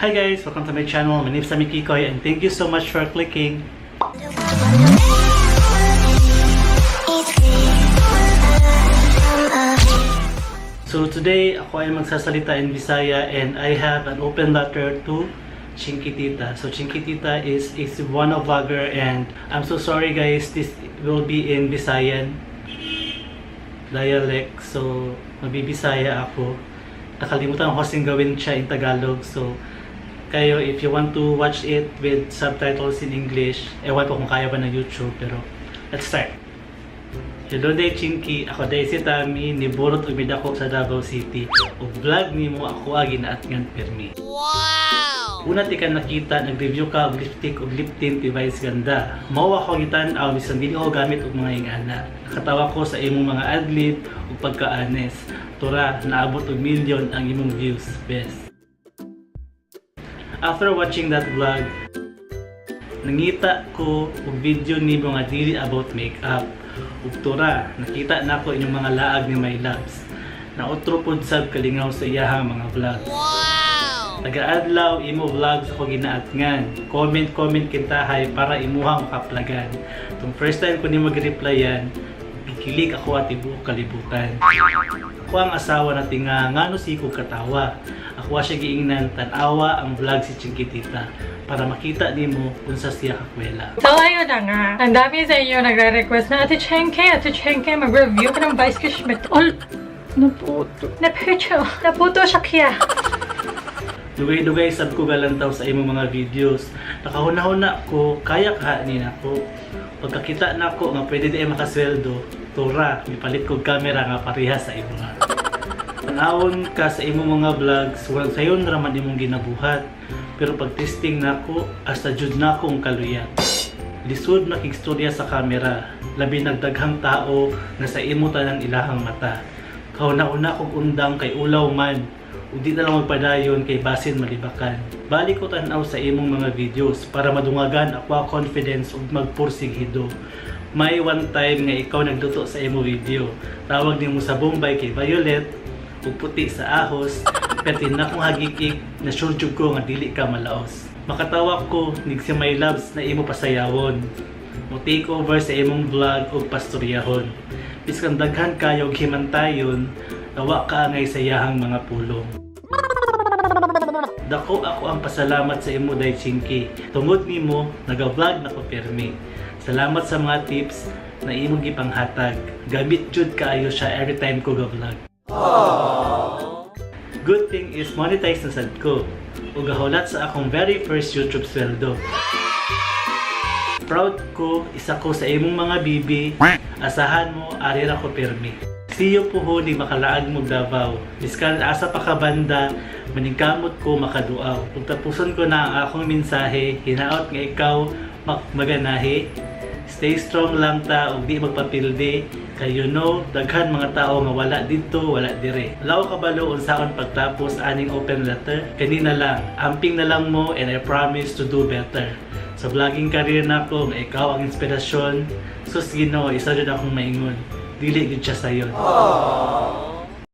Hi guys! Welcome to my channel. My name is Sammy Kikoy and thank you so much for clicking. So today, ako ay magsasalita in Bisaya and I have an open letter to Chinkee Tita. So Chinkee Tita is a Cebuano vlogger and I'm so sorry guys, this will be in Visayan dialect. So mabibisaya ako. Nakalimutan ko kasing gawin siya in Tagalog. So kayo, if you want to watch it with subtitles in English, ewan ko kung kaya ba ng YouTube, pero let's start. Hello day, Chinkee, ako diay si Tami, niburot ug midako sa Davao City. Ug vlog nimo ako ang ginaatngan pirmi. Wow! Una tika nakita, nag-review ka og lipstick ug lip tint ni Vice Ganda. Mao ako gitan-aw bisan dili ko gamit og mga ingana. Nakatawa ko sa imong mga adlib ug pagka-honest. Tura, naabot og milyon ang imong views. Best. After watching that vlog, nangita ko og video nimo nga dili about makeup. Ug tura, nakita nako inyong mga laag ni My Loves. Nautro pod sab kalingaw sa iyahang mga vlogs. Wow! Taga-adlaw imo vlogs ako ginaatngan. Comment comment kintahay para imuhang makaplagan. Tung first time ko nimo gi-replyan, gikilig ako at tibuok kalibutan. Ako ang asawa na tinga ngano sikog katawa. Ako siya giingnan tan-awa ang vlog si Chinkee Tita para makita nimo unsa siya kakwela. So, ayun na nga. Ang dami sa inyo nagre-request na, "Ate Chenke, Ate Chenke, mag-review ka ng Vice Cosmetics." All, Naputo. Naputo. Naputo siya kaya. Dugay-dugay sab ko galantaw sa imong mga videos. Nakahuna-huna ko, kaya ka ni nako. Pagkakita nako nga pwede di ay makasweldo, tura, mipalit kog camera nga pareha sa imo nga. Tanawon ka sa imong mga vlogs, walang sayon ra man imong ginabuhat. Pero pag testing nako, asa jud nako ang kaluyat. Lisod makigstorya sa kamera, labi nagdaghang tao nga sa imo tanang ilahang mata. Kauna-una kog undang kay ulaw man, ug di na lang magpadayon kay basin malibakan. Balik ko tan-aw sa imong mga videos para madungagan ako ang confidence ug magpursigido. May one time nga ikaw nagluto sa imo video. Tawag nimo sa Bombay kay Violet ug puti sa ahos. Pero na kong hagikik na sure jud ko nga dili ka malaos. Makatawa ko nig si My Loves na imo pasayawon. Mo take over sa imong vlog ug pastoryahon. Biskan daghan kayo og himantayon, tawa ka angay sa iyahang mga pulong. Dako ako ang pasalamat sa imo day, Chinkee. Tungod nimo, naga-vlog na ko pirmi. Salamat sa mga tips na imong gipanghatag. Gamit jud kaayo siya every time ko ga-vlog. Good thing is monetize na sad ko. Ug gahulat sa akong very first YouTube sweldo. Proud ko, isa ko sa imong mga bibi. Asahan mo, ari ra ko pirmi. See you puhon ni makalaag mo Davao. Biskan asa pa ka banda, maningkamot ko makaduaw. Ug tapuson ko na ang akong mensahe, hinaot nga ikaw maganahi. Stay strong lang ta ug di magpapildi kay you know daghan mga tao nga wala didto, wala dire. Wala ko kabalo unsaon pagtapos aning open letter. Kanina lang, amping na lang mo and I promise to do better. Sa vlogging career nako nga ikaw ang inspirasyon. Sus Ginoo, isa jud akong maingon. Dili gid siya sayon.